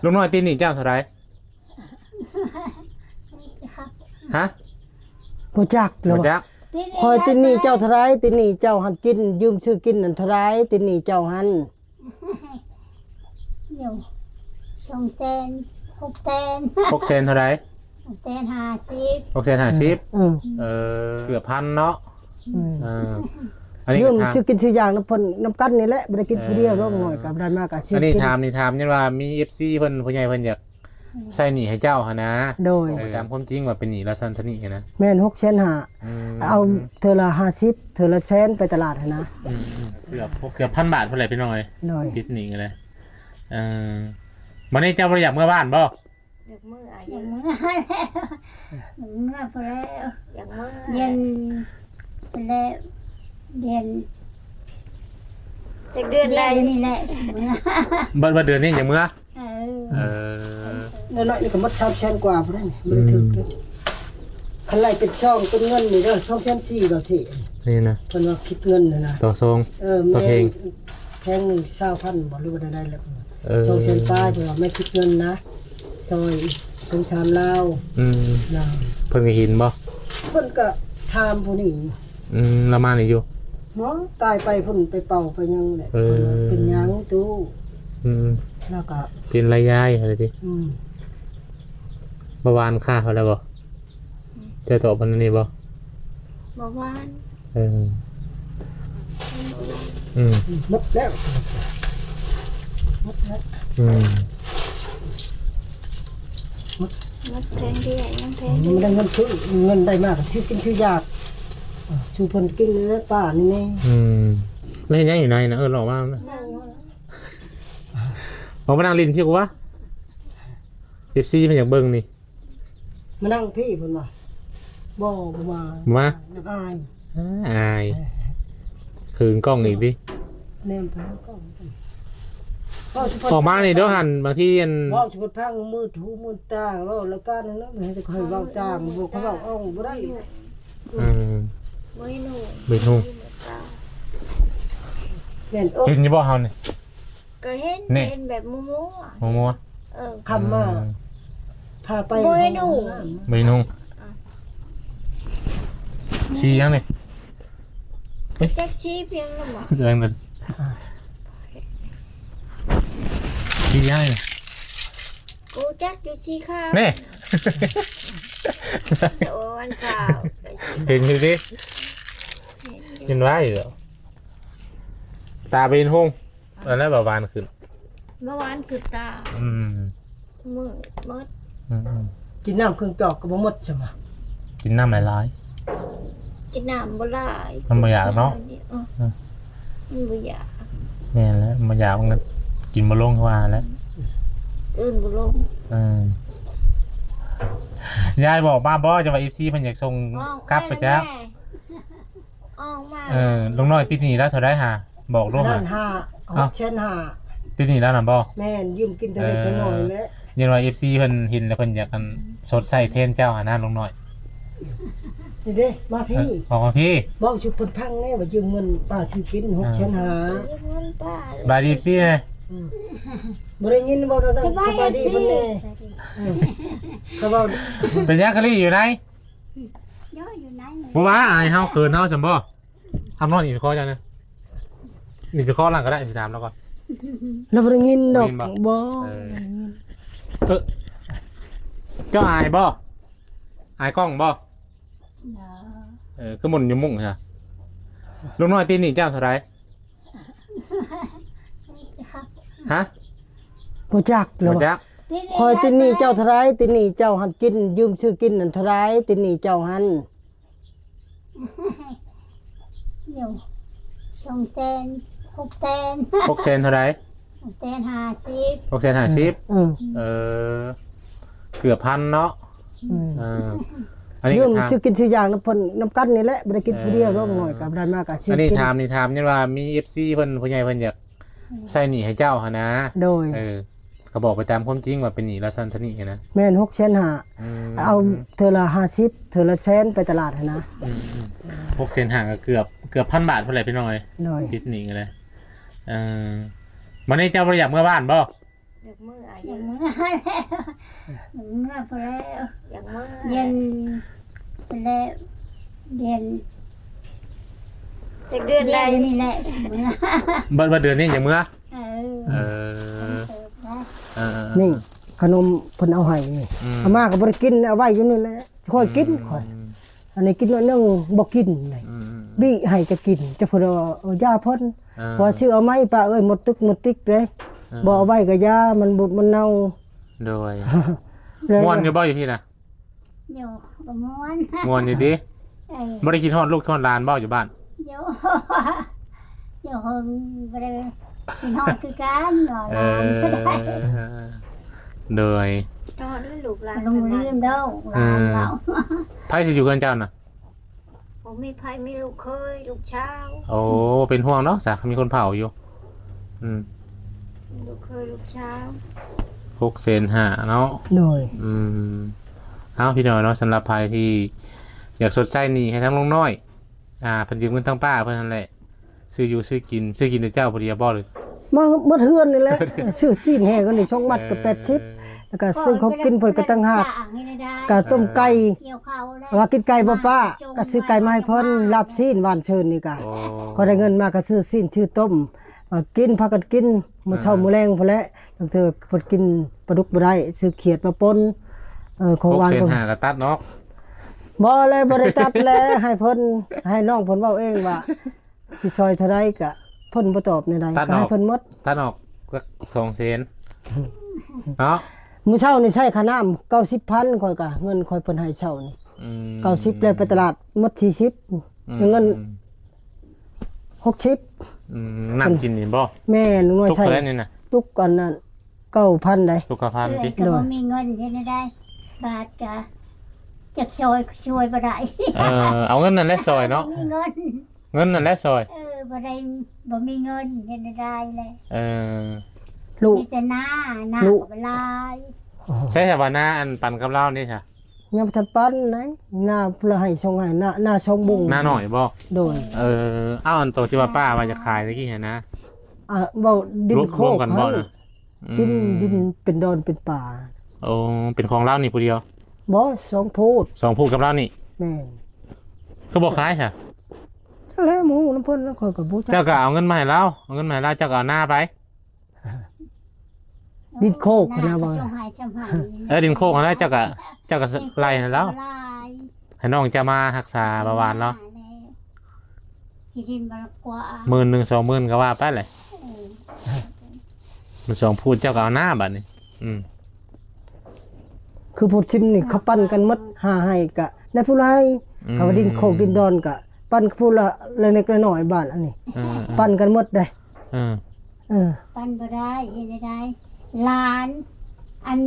ລຸງນ້ອຍ ຕິດໜີ້ເຈົ້າເທົ່າໃດ? ຮະ? ບໍ່ຈັກແລ້ວ ບໍ່ຈັກ. ຂ້ອຍຕິດໜີ້ເຈົ້າເທົ່າໃດ? ຕິດໜີ້ເຈົ້າຫັ້ນ ກິນ ຢືມຊື້ກິນນັ້ນເທົ່າໃດ? ຕິດໜີ້ເຈົ້າຫັ້ນ ຢູ່ ສອງແສນ ຫົກແສນ ຫົກແສນເທົ່າໃດ? ຫົກແສນຫ້າສິບ ຫົກແສນຫ້າສິບ ອືມ ເອີ ເກືອບພັນເນາະ ອືມ ເອີ ອັນນີ້ ຢືມຊື້ກິນຊື້ຢາງນຳເພິ່ນນຳກັນນີ້ແຫຼະ ບໍ່ໄດ້ກິນຜູ້ດຽວດອກ ເອີ ນ້ອຍກໍໄດ້ມາກໍຊື້ ອັນນີ້ ກິນ ຖາມນີ້ ຖາມຍັງວ່າມີເອັຟຊີເພິ່ນ ຜູ້ໃຫຍ່ເພິ່ນຢາກ ໃຊ້ໜີ້ໃຫ້ເຈົ້າຫັ້ນນະ ໂດຍ ເອີ ຕາມຄວາມຈິງວ່າເປັນໜີ້ລະເທົ່ານັ້ນເທົ່ານີ້ນະ ແມ່ນ ຫົກແສນຫ້າ ອືມ ເອົາເທື່ອລະຫ້າສິບ ເທື່ອລະແສນໄປຕະຫຼາດຫັ້ນນະ ອືມ ເກືອບ ເກືອບພັນບາດພຸ້ນແຫຼະພີ່ນ້ອງເອີຍ ໂດຍ ຕິດໜີ້ກັນເລີຍ ເອີ ບັດນີ້ເຈົ້າບໍ່ໄດ້ຢາກເມືອບ້ານບໍ່? ຢາກເມືອ ຢາກເມືອແລ້ວ ຢາກເມືອພຸ້ນແລ້ວ ຢາກເມືອ ຮຽນໄປແລ້ວ ຮຽນຈັກເດືອນໃດ ຮຽນນີ້ແຫຼະ ເບິດ ເບິດເດືອນນີ້ຢາກເມືອ ເອີ ເອີ ນ້ອຍໆນີ້ກໍໝົດສາມແສນກວ່າພຸ້ນນີ້ ມັນຖືກເດ້ ອືມ ຄັນໄລ່ເປັນຊອງເປັນເງິນນີ້ເດີ ສອງແສນສີ່ ດອກເທ ນີ້ນະ ເພິ່ນວ່າຄິດເງິນຫັ້ນນະ ຕໍ່ຊອງ ເອີ ຕໍ່ເພງ ແພງ ແພງໜຶ່ງ ຊາວພັນບໍ່ ຫຼືວ່າໄດ້ ໄດ້ແລ້ວ ເອີ ສອງແສນປາຍ ເພິ່ນວ່າແມ່ນຄິດເງິນນະ ຊອຍສົງສານລາວ ອືມ ລາວ ເພິ່ນກໍເຫັນບໍ່? ເພິ່ນກໍຖາມຜູ້ນີ້ ອືມ ລາວມານີ້ຢູ່ ບໍ່ ກາຍໄປພຸ້ນ ໄປເປົ່າໄປຫຍັງແຫຼະ ເອີ ເພິ່ນວ່າເປັນຫຍັງຕູ້ ອືມ ແລ້ວກໍເປັນລາຍຢາຍຫັ້ນຕິ ອືມ ເມື່ອວານຄ່າເທົ່າໃດບໍ່? ອືມ ເຈົ້າຕອບເພິ່ນອັນນີ້ບໍ່? ເມື່ອວານ ເອີ ອືມ ໝົດແລ້ວ ໝົດແລ້ວ ອືມ ໝົດ ໝົດແພງເດ້ ຍັງແພງ ຍັງບໍ່ໄດ້ເງິນຊື້ ເງິນໄດ້ມາກໍຊື້ກິນຊື້ຢາກ ອ່າ ສູ່ເພິ່ນກິນແລ້ວ ປ້ານີ້ແນ່ ອືມ ແລ້ວເຮັດຫຍັງຢູ່ໃນນະ? ເອີ ອອກມາ ອອກມານັ່ງຫຼິ້ນພີ້ກວ່າ ເອັຟຊີເພິ່ນຢາກເບິ່ງນີ້ ມານັ່ງພີ້ເພິ່ນວ່າ ບໍ່ ບໍ່ມາ ບໍ່ມາ ຢາກອາຍ ອາຍ ເອີ ເຂີນກ້ອງອີກຕິ ແນມໄປທາງກ້ອງ ເວົ້າສະເພາະ ອອກມານີ້ເດີຫັ້ນ ບາງທີອັນ ເວົ້າສະເພາະພັງມືດຫູມືດຕາ ເວົ້າລາຍການນັ້ນນະ ໃຫ້ແຕ່ຂ້ອຍເວົ້າຈ້າງ ບໍ່ ຂ້ອຍເວົ້າອອກບໍ່ໄດ້ ອືມ ບໍ່ເຫັນຫູ ບໍ່ເຫັນຫູ ແມ່ນ ເຫັນຢູ່ບໍ່ເຮົານີ້? ກໍເຫັນ ນີ້ ເຫັນແບບມົວໆ ມົວໆ ເອີ ຄຳມາ ອືມ ພາໄປ ບໍ່ເຫັນຫູ ບໍ່ເຫັນຫູ ອ່ະ ສີຫຍັງນີ້? ເອີຍ ຈັກສີພຽງລະບໍ່ ເລື່ອງນັ້ນ ອ່າ ສີຫຍັງນີ້? ກູຈັກຢູ່ສີຂາວ ນີ້ ໂອ້ ອັນຂາວ ເຫັນຢູ່ຕິ ເຫັນຢູ່ ເຫັນໄວ້ເດີ ຕາເປັນຫົງ ອັນນັ້ນເບົາຫວານຂຶ້ນ ເບົາຫວານຂຶ້ນຕາ ອືມ ມືດໝົດ ອືມໆ ກິນນ້ຳເຄິ່ງຈອກກໍບໍ່ໝົດຊັ້ນຫວາ ກິນນ້ຳຫຼາຍໆ ກິນນ້ຳບໍ່ຫຼາຍ ມັນບໍ່ຢາກເນາະ ເອີ ອືມ ມັນບໍ່ຢາກ ແມ່ນແຫຼະ ມັນບໍ່ຢາກ ມັນກໍກິນບໍ່ລົງ ຄືວ່າແຫຼະ ອື່ນບໍ່ລົງ ເອີ ຍາຍບອກມາບໍ່ ຈະວ່າເອັຟຊີເພິ່ນຢາກສົ່ງກັບໄປຈັກ ອອກມາ ເອີ ລຸງນ້ອຍຕິດໜີ້ລາວເທົ່າໃດຫາ ບອກໂລດ ນັ້ນ ຫາ ຫົກແສນຫ້າ ຕິດໜີ້ລາວນຳບໍ່? ແມ່ນ ຢືມກິນເທົ່າເລັກເທົ່ານ້ອຍແຫຼະ ຢ້ານວ່າເອັຟຊີເພິ່ນເຫັນແລ້ວເພິ່ນຢາກອັນຊົດໃຊ້ແທນເຈົ້າຫັ້ນນະ ລຸງນ້ອຍ ນີ້ເດ້ ມາພີ້ ເອີ ອອກມາພີ້ ເວົ້າສູ່ເພິ່ນຟັງແດ່ວ່າຢືມເງິນປ້າຊື້ກິນ ເອີ ຫົກແສນຫ້າ ຢືມເງິນປ້າ ສະບາຍດີເອັຟຊີ ອືມ ບໍ່ໄດ້ຍິນເວົ້ານຳ ສະບາຍດີ ສະບາຍດີເພິ່ນແດ່ ເອີ ເຂົາເວົ້າ ເປັນຫຍັງຄະລີຢູ່ໃນ? ເດີ ຢູ່ໃນ ບໍ່ວ່າອາຍເຮົາເຂີນເຮົາຊັ້ນບໍ່? ທຳນອນອີກຂໍເຈົ້ານະ ອີກຂໍຫຼັງກໍໄດ້ ຊິຖາມລາວກ່ອນ ລາວບໍ່ໄດ້ຍິນດອກ ບໍ່ໄດ້ຍິນບໍ່? ບໍ່ ເອີ ເອີ ເຈົ້າອາຍບໍ່? ອາຍກ້ອງບໍ່? ເອີ ຄືໝຸ່ນຢູ່ມຸ້ງຊະ ລຸງນ້ອຍ ຕິດໜີ້ເຈົ້າເທົ່າໃດ? ຮະ? ບໍ່ຈັກແລ້ວ ບໍ່ຈັກ ຂ້ອຍຕິດໜີ້ເຈົ້າເທົ່າໃດ? ຕິດໜີ້ເຈົ້າຫັ້ນກິນ ຢືມຊື້ກິນນັ້ນເທົ່າໃດ? ຕິດໜີ້ເຈົ້າຫັ້ນ ຢູ່ ສອງແສນ ຫົກແສນ ຫົກແສນເທົ່າໃດ? ຫົກແສນຫ້າສິບ ຫົກແສນຫ້າສິບ ອືມ ເອີ ເກືອບພັນເນາະ ອືມ ເອີ ອັນນີ້ກໍ ຢືມຊື້ກິນຊື້ຢາງນຳເພິ່ນນຳກັນນີ້ແຫຼະ ບໍ່ໄດ້ກິນຜູ້ດຽວດອກ ເອີ ນ້ອຍກໍໄດ້ມາກໍຊື້ ອັນນີ້ ກິນ ຖາມນີ້ ຖາມຍັງວ່າມີເອັຟຊີເພິ່ນ ຜູ້ໃຫຍ່ເພິ່ນຢາກ ໃຊ້ໜີ້ໃຫ້ເຈົ້າຫັ້ນນະ ໂດຍ ເອີ ກໍບອກໄປຕາມຄວາມຈິງວ່າເປັນໜີ້ລາວເທົ່ານັ້ນເທົ່ານີ້ນະ ແມ່ນ ຫົກແສນຫ້າ ອືມ ເອົາເທື່ອລະຫ້າສິບ ເທື່ອລະແສນໄປຕະຫຼາດຫັ້ນນະ ອືມ ຫົກແສນຫ້າ ກໍເກືອບ ເກືອບພັນບາດພຸ້ນແຫຼະພີ່ນ້ອງເອີຍ ໂດຍ ຕິດໜີ້ກັນເລີຍ ເອີ ບັດນີ້ເຈົ້າບໍ່ໄດ້ຢາກເມືອບ້ານບໍ່? ຢາກເມືອ ຢາກເມືອແລ້ວ ຢາກເມືອພຸ້ນແລ້ວ ຢາກເມືອ ລຽນພຸ້ນແລ້ວ ລຽນ ຈັກເດືອນ ລຽນໄດ້ນີ້ແຫຼະ ເມືອ ບັດ ບັດເດືອນນີ້ຢາກເມືອ ເອີ ເອີ ເອີ ນີ້ ເອີ ເອີ ເອີ ນີ້ ຂະໜົມເພິ່ນເອົາໃຫ້ນີ້ ອືມ ເອົາມາກໍບໍ່ໄດ້ກິນ ເອົາໄວ້ຢູ່ນີ້ແຫຼະ ຂ້ອຍກິນ ອືມ ຂ້ອຍ ອັນນີ້ກິນໜ້ອຍໜຶ່ງ ບໍ່ກິນ ອືມ ບີໃຫ້ຈະກິນ ຈະເພິ່ນວ່າ ເອີ ຢ່າເພິ່ນ ອ່າ ເພາະວ່າຊື້ເອົາໃໝ່ ປ້າເອີຍ ໝົດຕຶກໝົດຕິກເດ້ ອ່າ ບໍ່ເອົາໄວ້ກໍຢ່າ ມັນບຸບມັນເນົ່າ ໂດຍ ແລ້ວ ມ່ວນຢູ່ບໍ່ຢູ່ພີ້ນະ? ຢູ່ ກໍມ່ວນ ມ່ວນຢູ່ຕິ ເອີ ບໍ່ໄດ້ຄິດຮອດລູກຮອດຫຼານບໍ່ຢູ່ບ້ານ? ຢູ່ ຢູ່ ບໍ່ໄດ້ ພີ່ນ້ອງຄືກັນ ເອີ ຫຼານກໍໄດ້ ໂດຍ ຮອດແລ້ວລູກຫຼານ ບໍ່ລືມດອກຫຼານເຮົາ ເອີ ໃຜຊິຢູ່ເຮືອນເຈົ້ານະ? ບໍ່ມີໃຜ ມີລູກເຂີຍ ລູກສາວ ໂອ້ ເປັນຫ່ວງເນາະ ຊະ ມີຄົນເຝົ້າຢູ່ ອືມ ມີລູກເຂີຍ ລູກສາວ ຫົກແສນຫ້າເນາະ ໂດຍ ອືມ ເອົາ ພີ່ນ້ອງເນາະ ສຳລັບໃຜທີ່ຢາກຊົດໃຊ້ໜີ້ໃຫ້ທາງລຸງນ້ອຍ ອ່າ ເພິ່ນຢືມເງິນທາງປ້າເພິ່ນຫັ້ນແຫຼະ ຊື້ຢູ່ຊື້ກິນ ຊື້ກິນແຕ່ເຈົ້າຜູ້ດຽວບໍ່ ຫຼື ມາໝົດເຮືອນນີ້ແຫຼະ ຊື້ຊີ້ນແຫ້ງອັນນີ້ ສອງມັດກໍແປດສິບ ເອີ ແລ້ວກໍຊື້ຂອງກິນເພິ່ນກໍຕ່າງຫາກ ກະຕົ້ມໄກ່ ວ່າກິນໄກ່ບໍ່ປ້າ ກໍຊື້ໄກ່ມາໃຫ້ເພິ່ນ ລາບຊີ້ນ ຫວ່ານຊື່ນນີ້ກະ ໂອ້ ພໍໄດ້ເງິນມາກໍຊື້ຊີ້ນ ຊື້ຕົ້ມ ມາກິນ ພາກັນກິນ ມື້ເຊົ້າ ອ່າ ມື້ແລງພຸ້ນແຫຼະ ລາງເທື່ອເພິ່ນກິນປາດຸກບໍ່ໄດ້ ຊື້ຂຽດມາປົ່ນ ເອີ ຂອງຫວານ ຫົກແສນຫ້າກໍຕັດເນາະ ບໍ່ແລະ ບໍ່ໄດ້ຕັດແລະ ໃຫ້ເພິ່ນ ໃຫ້ນ້ອງເພິ່ນເວົ້າເອງວ່າ ຊິຊ່ອຍເທົ່າໃດກະເພິ່ນບໍ່ຕອບແນວໃດ ຕັດອອກ ກໍໃຫ້ເພິ່ນໝົດ ຕັດອອກຈັກສອງແສນເນາະ ມື້ເຊົ້ານີ້ໃຊ້ຄ່ານ້ຳເກົ້າສິບພັນ ຂ້ອຍກະ ເງິນຂ້ອຍເພິ່ນໃຫ້ເຊົ້ານີ້ ອືມ ເກົ້າສິບ ແລ້ວໄປຕະຫຼາດໝົດສີ່ສິບ ອືມ ເງິນຫົກສິບ ອືມ ນ້ຳກິນນີ້ບໍ່? ແມ່ນ ລຸງນ້ອຍໃຊ້ ຕຸກເທົ່າໃດນີ້ນະ? ຕຸກອັນນັ້ນ ເກົ້າພັນໃດ ຕຸກເກົ້າພັນຕິ ເອື້ອຍກໍບໍ່ມີເງິນເຮັດແນວໃດ ບາດກະຈັກຊ່ອຍ ຊ່ອຍບໍ່ໄດ້ ເອີ ເອົາເງິນນັ້ນແຫຼະຊ່ອຍເນາະ ບໍ່ມີເງິນ ເງິນນັ້ນແຫຼະຊ່ອຍ ເອີ ບໍ່ໄດ້ ບໍ່ມີເງິນເຮັດແນວໃດແຫຼະ ເອີ ລູກ ມີແຕ່ນາ ນາກໍບໍ່ຫຼາຍ ໃສຊະວ່ານາອັນປັນກັບລາວນີ້ຊະ ຍັງບໍ່ທັນປັນໃດ ນາລະໄຮ່ສອງໄຮ່ ນາ ນາສອງບຸງ ນານ້ອຍບໍ່? ໂດຍ ເອີ ເອົາ ອັນໂຕທີ່ວ່າປ້າວ່າຈະຂາຍຕະກີ້ຫັ້ນນະ ອ່າ ເວົ້າດິນໂຄກ ລວມກັນບໍ່ນະ? ອືມ ດິນ ດິນເປັນດອນເປັນປ່າ ໂອ້ ເປັນຂອງລາວນີ້ຜູ້ດຽວ? ບໍ່ ສອງພູດ ສອງພູດກັບລາວນີ້ ແມ່ນ ຄືບໍ່ຂາຍຊະ? ຈັ່ງແຫຼະ ໝູນຳເພິ່ນ ແລ້ວຂ້ອຍກໍບໍ່ຈັກ ເຈົ້າກໍເອົາເງິນມາໃຫ້ລາວ ເອົາເງິນມາໃຫ້ລາວ ເຈົ້າກໍເອົານາໄປ ດິນໂຄກຫັ້ນນະ ວ່າ ເອີ ດິນໂຄກຫັ້ນນະ ເຈົ້າກໍ ເຈົ້າກໍໄລ່ໃຫ້ລາວ ໃຫ້ນ້ອງເຈົ້າມາຮັກສາບາຫວານລາວ ທີ່ດິນບໍ່ກວ່າ ໝື່ນໜຶ່ງ ສອງໝື່ນ ກໍວ່າໄປແຫຼະ ເອີ ມັນສອງພູດ ເຈົ້າກໍເອົານາບາດນີ້ ອືມ ຄືພູດຊິມນີ້ ເຂົາປັນກັນໝົດ ຫ້າໄຮ່ກະນາຍຜູ້ລາຍ ອືມ ເຂົາວ່າດິນໂຄກດິນດອນກະປັນຜູ້ລະເລັກລະນ້ອຍ ບາດອັນນີ້ ເອີ ເອີ ປັນກັນໝົດເດ້ ເອີ ເອີ ປັນບໍ່ໄດ້ ເຮັດໃດ ຫຼານ ອັນ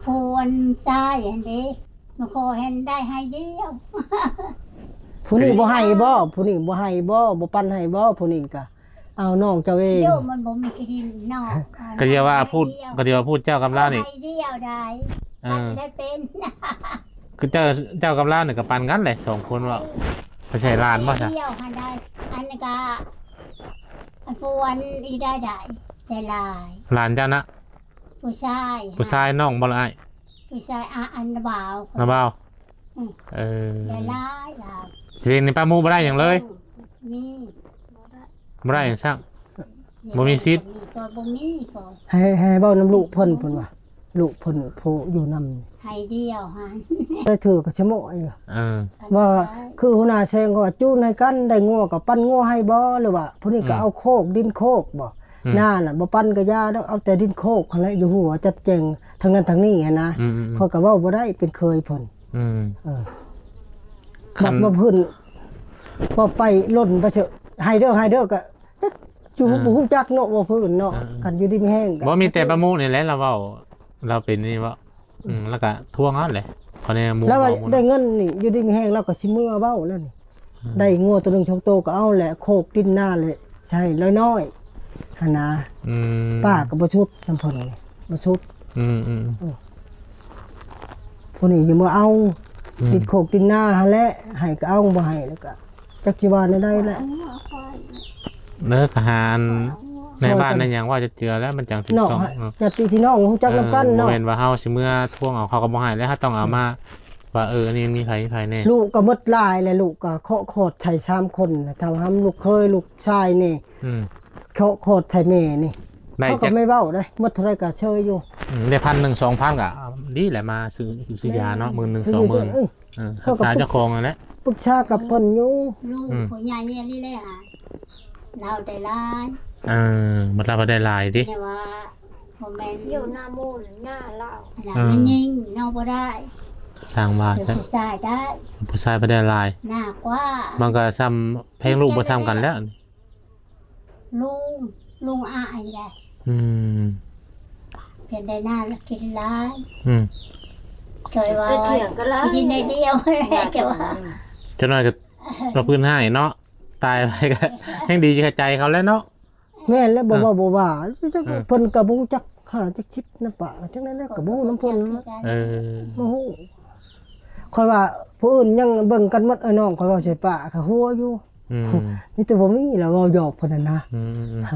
ຜູ້ອັນຊາຍຫັ້ນເດ້ ມາຂໍໃຫ້ໄດ້ໄຮ່ດຽວ ຜູ້ນີ້ບໍ່ໃຫ້ບໍ່? ຜູ້ນີ້ບໍ່ໃຫ້ບໍ່? ບໍ່ປັນໃຫ້ບໍ່? ຜູ້ນີ້ກະ ເອົານ້ອງເຈົ້າເອງ ໂຍມມັນບໍ່ມີທີ່ດິນເນາະ ກໍດຽວວ່າພູດ ກໍດຽວວ່າພູດເຈົ້າກັບລາວນີ້ ໄຮ່ດຽວໄດ້ ເອີ ມັນໄດ້ເປັນ ຄືເຈົ້າ ເຈົ້າກັບລາວນີ້ກໍປັນກັນແຫຼະ ສອງຄົນເວົ້າ ໄປໃສ່ຫຼານບໍ່ຊະ ດຽວຫັ້ນໄດ້ ອັນນີ້ກະ ອັນຜູ້ອັນອີ່ໄດ້ໄດ້ ໄດ້ຫຼາຍ ຫຼານເຈົ້ານະ ຜູ້ຊາຍ ຜູ້ຊາຍນ້ອງບໍ່ລະອ້າຍ? ຜູ້ຊາຍ ອາ ອັນນ້າບ່າວ ນ້າບ່າວ ອືມ ເອີ ຫຼາຍໆ ລາວ ຊິລ້ຽງໃນປ່າໝູ່ບໍ່ໄດ້ຫຍັງເລີຍ ອືມ ມີ ບໍ່ໄດ້ຫຍັງຊ້ຳ ບໍ່ມີສິດ ມີກໍບໍ່ມີກໍ ໃຫ້ ໃຫ້ເວົ້ານຳລູກເພິ່ນ ເພິ່ນວ່າ ລູກເພິ່ນຜູ້ຢູ່ນຳ ໃຫ້ດຽວຫັ້ນ ໄດ້ຖືກກໍສະໂມະຢູ່ ເອີ ວ່າຄືຫົວໜ້າແຊງກໍວ່າ ຈູນໃຫ້ກັນ ໄດ້ງົວກໍປັນງົວໃຫ້ບໍ່ ຫຼືວ່າຜູ້ນີ້ກໍ ອືມ ເອົາໂຄກ ດິນໂຄກບໍ່ ອືມ ນານະບໍ່ປັນກໍຢ່າດອກ ເອົາແຕ່ດິນໂຄກຫັ້ນແຫຼະ ຢູ່ຫົວຈັດແຈງທາງນັ້ນທາງນີ້ຫັ້ນນະ ອືມໆໆ ຂ້ອຍກໍເວົ້າບໍ່ໄດ້ ເປັນເຂີຍເພິ່ນ ອືມ ເອີ ຄັນ ບັດບໍ່ເພິ່ນ ບໍ່ໄປຫຼົ່ນໄປເສຍ ໃຫ້ເດີ ໃຫ້ເດີ ກໍຈັກຢູ່ ເອີ ບໍ່ຮູ້ຈັກເນາະ ບໍ່ເພິ່ນເນາະ ເອີ ຄັນຢູ່ດີມີແຮງກໍ ບໍ່ ມີແຕ່ປ້າໝູ່ນີ້ແຫຼະລາວເວົ້າ ລາວເປັນນີ້ເວົ້າ ອືມ ແລ້ວກໍທວງເອົາແຫຼະ ເຂົາແນວໝູ່ ແລ້ວວ່າ ເວົ້າໝູ່ ໄດ້ເງິນນີ້ ຢູ່ດີມີແຮງ ລາວກໍຊິເມືອເວົ້າແລ້ວນີ້ ອືມ ໄດ້ງົວໂຕໜຶ່ງສອງໂຕກໍເອົາແຫຼະ ໂຄກດິນນາແຫຼະ ໃຊ້ນ້ອຍໆ ຫັ້ນນະ ອືມ ປ້າກໍບໍ່ຊຸດນຳເພິ່ນ ບໍ່ຊຸດ ອືມໆ ເອີ ຜູ້ນີ້ຍັງບໍ່ເອົາ ອືມ ດິນໂຄກດິນນາຫັ້ນແຫຼະ ໃຫ້ກໍເອົາ ບໍ່ໃຫ້ແລ້ວກໍ ຈັກຊິວ່າແນວໃດແຫຼະ ເລີກຫາອັນ ໃນບ້ານໃນຫຍັງເວົ້າຈັກເທື່ອແລ້ວ ມັນຈັ່ງຖືກຕ້ອງເນາະ. ຍາດຕິພີ່ນ້ອງຮູ້ຈັກນຳກັນເນາະ ບໍ່ແມ່ນວ່າເຮົາຊິເມືອທວງເອົາ ເຂົາກໍບໍ່ໃຫ້ແລ້ວ ເຮົາຕ້ອງເອົາມາວ່າ ເອີ ອັນນີ້ມີໃຜ ມີໃຜແດ່. ລູກກໍໝົດຫຼາຍແລ້ວ ລູກກໍເຄາະຂອດໃສ່ສາມຄົນ ເທົ່າຫຳ ລູກເຂີຍ ລູກຊາຍນີ້ ອືມ ເຄາະຂອດໃສ່ແມ່ນີ້ ເຂົາກໍໄມ່ເວົ້າເດ້ ໝົດເທົ່າໃດກໍເຊີຍຢູ່. ອືມ ໄດ້ພັນໜຶ່ງ ສອງພັນ ກໍດີແຫຼະ ມາຊື້ ຊື້ຢາເນາະ ໝື່ນໜຶ່ງ ສອງໝື່ນ ເອີ ຮັກສາເຈົ້າຂອງຫັ້ນແຫຼະ. ປຶກສາກັບເພິ່ນຢູ່ ລູກ ອືມ ຜູ້ໃຫຍ່ອັນນີ້ແຫຼະ ລາວໄດ້ຫຼາຍ ເອີ ບັດລາວໄດ້ຫຼາຍຕິ ແຕ່ວ່າບໍ່ແມ່ນຢູ່ນາໝູ່ນາລາວ ອືມ ແມ່ຍິງເນາະ ບໍ່ໄດ້ ຊ່າງວ່າ ຜູ້ຊາຍໄດ້ ຜູ້ຊາຍບໍ່ໄດ້ຫຼາຍ ໜ້າກວ່າ ມັນກໍຊ່ຳແພງລູກບໍ່ຊ່ຳກັນແລ້ວ. ລຸງ ລຸງອາຍແຫຼະ ອືມ ເພິ່ນໄດ້ນານະກິນຫຼາຍ ອືມ ເຄີຍວ່າ ແຕ່ຖຽງກໍຫຼາຍ ກິນໄດ້ດຽວ ແຕ່ວ່າ ຈັກໜ້ອຍກໍວ່າພື້ນໃຫ້ເນາະ ຕາຍໄປກໍແຮ່ງດີໃຈເຂົາແລ້ວເນາະ. ແມ່ນແລ້ວ ບໍ່ເວົ້າບໍ່ວ່າ ເອີ ເພິ່ນກໍບໍ່ຮູ້ຈັກຫ້າຈັກສິບນຳປະ ຈັ່ງໃດແລ້ວກໍບໍ່ຮູ້ນຳເພິ່ນ ເອີ ບໍ່ຮູ້. ຂ້ອຍວ່າຜູ້ອື່ນຍັງເບິ່ງກັນໝົດ ເອີ ນ້ອງຂ້ອຍເວົ້າໃສ່ປ້າກໍຫົວຢູ່ ອືມ ມີແຕ່ບໍ່ມີແລ້ວ ເວົ້າຢອກເພິ່ນນັ້ນນະ ອືມ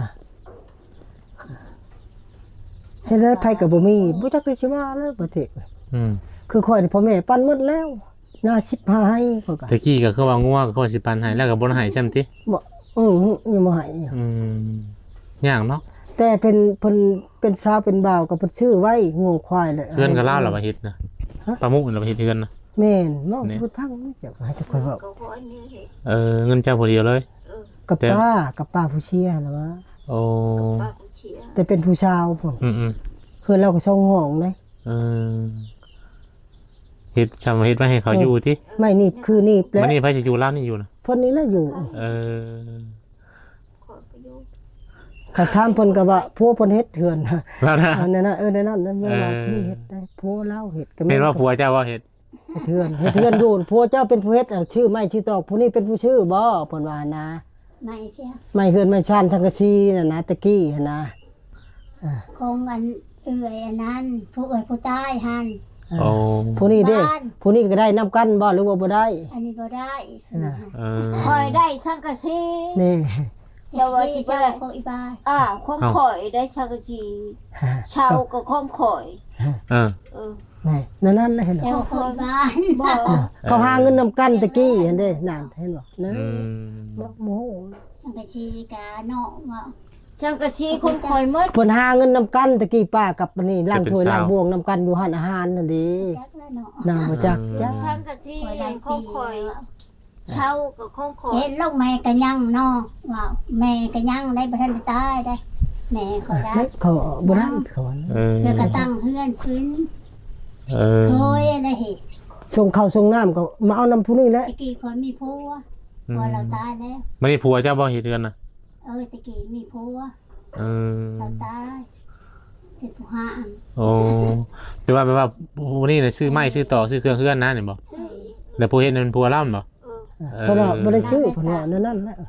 ເຮັດໃດໃຜກໍບໍ່ມີ ບໍ່ຈັກຊິວ່າແລ້ວປະເທດ ອືມ ຄືຂ້ອຍນີ້ພໍ່ແມ່ປັນໝົດແລ້ວ ນາສິບຫ້າໄຮ່ ຂ້ອຍກໍ ແຕ່ກີ້ກໍຄືວ່າງົວກໍຂ້ອຍຊິປັນໃຫ້ ແລ້ວກໍບໍ່ໃຫ້ຊ້ຳຕິ ບໍ່ ອື ຍັງບໍ່ໃຫ້ ອືມ ຍາກເນາະ ແຕ່ເປັນ ເພິ່ນເປັນສາວເປັນບ່າວກໍເພິ່ນຊື້ໄວ້ ງົວຄວາຍແຫຼະ ເຮືອນກໍລາວລະວ່າເຮັດນະ ປາມຸກລະວ່າເຮັດເຮືອນນະ ແມ່ນ ເວົ້າສູ່ເພິ່ນຟັງ ຈະໃຫ້ແຕ່ຂ້ອຍເວົ້າ ເອີ ເງິນເຈົ້າຜູ້ດຽວເລີຍ ເອີ ກັບປ້າ ກັບປ້າຜູ້ເສຍລະວ່າ ໂອ້ ແຕ່ເປັນຜູ້ຊາວພຸ້ນ ອືມໆ ເຮືອນລາວກໍສອງຫ້ອງເດ້ ເອີ ເຮັດ ຊ່ຳເຮັດໄວ້ໃຫ້ເຂົາຢູ່ຕິ ໄມ້ໜີບຄືໜີບແຫຼະ ບັດນີ້ໃຜຊິຢູ່ລາວນີ້ຢູ່ນະ ເພິ່ນນີ້ແຫຼະຢູ່ ເອີ ຄັນຖາມເພິ່ນກໍວ່າຜົວເພິ່ນເຮັດເຮືອນ ລາວນະ ເອີ ນັ້ນນະ ເອີ ນັ້ນນັ້ນ ເອີ ເຮັດໄດ້ ຜົວລາວເຮັດ ກໍແມ່ນວ່າຜົວເຈົ້າບໍ່ເຮັດ ເຮັດເຮືອນ ເຮັດເຮືອນຢູ່ ຜົວເຈົ້າເປັນຜູ້ເຮັດ ຊື້ໄມ້ຊື້ຕອກ ຜູ້ນີ້ເປັນຜູ້ຊື້ບໍ່ ເພິ່ນວ່ານະ ໄມ້ເທື່ອ ໄມ້ເຮືອນໄມ້ຊານສັງກະສີນັ້ນນະ ແຕ່ກີ້ຫັ້ນນະ ຂອງອັນເອື້ອຍອັນນັ້ນ ຜູ້ເອື້ອຍຜູ້ຕາຍຫັ້ນ ໂອ້ ຜູ້ນີ້ເດ້ ຜູ້ນີ້ກໍໄດ້ນຳກັນບໍ່ ຫຼືວ່າບໍ່ໄດ້ ອັນນີ້ບໍ່ໄດ້ ເອີ ຂ້ອຍໄດ້ສັງກະສີ ນີ້ ແຕ່ວ່າຊິບໍ່ໄດ້ຂອງອີ່ບ້າ ອ່າ ຂອງຂ້ອຍໄດ້ສັງກະສີ ເຊົ່າກໍຂອງຂ້ອຍ ເອີ ເອີ ນັ້ນໆ ເຫັນບໍ່ ແຕ່ວ່າຂອງອີ່ບ້າ ບໍ່ ເຂົາຫາເງິນນຳກັນແຕ່ກີ້ຫັ້ນເດ້ ນັ້ນ ເຫັນບໍ່ ນັ້ນ ອືມ ບໍ່ຮູ້ ສັງກະສີກະເນາະ ວ່າ ສັງກະສີຂອງຂ້ອຍໝົດ ເພິ່ນຫາເງິນນຳກັນ ແຕ່ກີ້ປ້າກັບອັນນີ້ ລ້າງຖ້ວຍລ້າງບ່ວງນຳກັນຢູ່ຮ້ານອາຫານຫັ້ນເດ້ ນາງບໍ່ຈັກ ສັງກະສີຂອງຂ້ອຍ ເຊົ່າກໍຂອງຂ້ອຍ ເຫັນລູກແມ່ກໍຍັງເນາະ ວ່າແມ່ກໍຍັງໄດ້ ບໍ່ທັນໄດ້ຕາຍໄດ້ ແມ່ຂ້ອຍໄດ້ ເຂົາບໍ່ໄດ້ ເຂົາ ເອີ ເພື່ອກະຕັ້ງເຮືອນຂຶ້ນ ເອີ ໂດຍໄດ້ເຮັດ ສົ່ງເຂົ້າສົ່ງນ້ຳກໍມາເອົານຳຜູ້ນີ້ແຫຼະ ແຕ່ກີ້ຂ້ອຍມີຜົວ ອືມ ຜົວລາວຕາຍແລ້ວ ບັດນີ້ຜົວເຈົ້າບໍ່ເຮັດເຮືອນນະ ເອີ ແຕ່ກີ້ມີຜົວ ເອີ ລາວຕາຍ ເປັນຜູ້ຫາ ໂອ້ ແຕ່ວ່າແບບວ່າຜູ້ນີ້ນະ ຊື້ໄມ້ຊື້ຕອກ ຊື້ເຄື່ອງເຮືອນນະ ແມ່ນບໍ່ ແລ້ວຜູ້ເຮັດນັ້ນເປັນຜົວລາວແມ່ນບໍ່ ເອີ ເອີ ເພິ່ນວ່າບໍ່ໄດ້ຊື້ ເພິ່ນວ່າແນວນັ້ນແຫຼະ ເອີ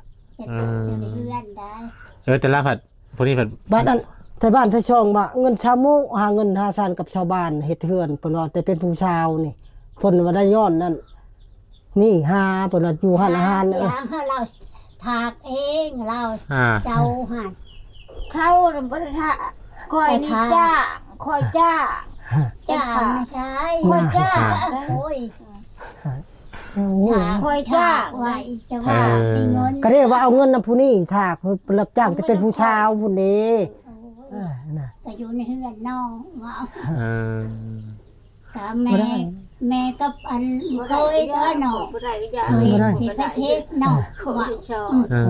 ເຮືອນໄດ້ ເອີ ແຕ່ລາວພັດ ຜູ້ນີ້ພັດ ບາດອັນ ໄທບ້ານໄທຊ່ອງວ່າເງິນຊາວໂມງ ຫາເງິນຫາຊານກັບຊາວບ້ານເຮັດເຮືອນ ເພິ່ນວ່າ ແຕ່ເປັນຜູ້ຊາວນີ້ ເພິ່ນວ່າໄດ້ຍ້ອນນັ້ນ ນີ້ຫາ ເພິ່ນວ່າຢູ່ຮ້ານອາຫານ ເອີ ລາວຖາກເອງ ລາວ ອ່າ ເຈົ້າຫັ້ນ ເຂົານະບໍ່ໄດ້ຖາກ ຂ້ອຍນີ້ຈ້າງ ຂ້ອຍຈ້າງ ຈ້າງ ຂ້ອຍຈ້າງ ໂອ້ຍ ຂ້ອຍຈ້າງໄວ້ ເຈົ້າວ່າ ເອີ ມີເງິນ ກໍໄດ້ວ່າເອົາເງິນນຳຜູ້ນີ້ ຖ້າເພິ່ນຮັບຈ້າງແຕ່ເປັນຜູ້ຊາວພຸ້ນເດ້ ເອີ ນະ ກໍຢູ່ໃນເຮືອນນ້ອງ ວ່າ ເອີ ກໍແມ່ ແມ່ກັບອັນເຄີຍຕົວະເນາະ ບໍ່ໄດ້ກໍຢ່າ ເຄີຍ ບໍ່ໄດ້ ເຮັດເນາະ ເອີ ວ່າ ເອີ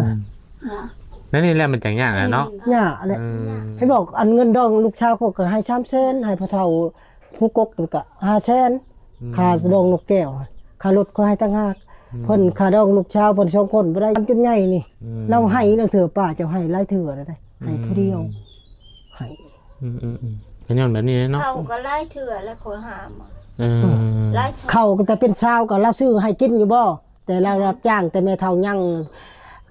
ນັ້ນນີ້ແຫຼະ ມັນຈັ່ງຍາກແຫຼະເນາະ ຍາກແຫຼະ ເອີ ເຫັນບອກອັນເງິນດອງລູກສາວຂ້ອຍກໍໃຫ້ສາມແສນ ໃຫ້ພໍ່ເຖົ້າ ຜູ້ກົກນັ້ນກະຫ້າແສນ ອືມ ຄ່າດອງນົກແກ້ວ ຄ່າລົດຂ້ອຍໃຫ້ຕ່າງຫາກ ອືມ ເພິ່ນຄ່າດອງລູກສາວເພິ່ນສອງຄົນບໍ່ໄດ້ ຈົນໃຫຍ່ນີ້ ອືມ ລາວໃຫ້ລາງເທື່ອ ປ້າເຈົ້າໃຫ້ຫຼາຍເທື່ອແລ້ວເດ້ ໃຫ້ ອືມ ຜູ້ດຽວ ໃຫ້ ອືມໆໆ ກໍຍ້ອນແບບນີ້ແຫຼະເນາະ ເຂົ້າກໍຫຼາຍເທື່ອແລ້ວຂ້ອຍຫາມາ ເອີ ເອີ ຫຼາຍ ເຂົ້າກໍແຕ່ເປັນຊາວກໍລາວຊື້ໃຫ້ກິນຢູ່ບໍ່? ແຕ່ລາວຮັບຈ້າງແຕ່ແມ່ເຖົ້າຍັງ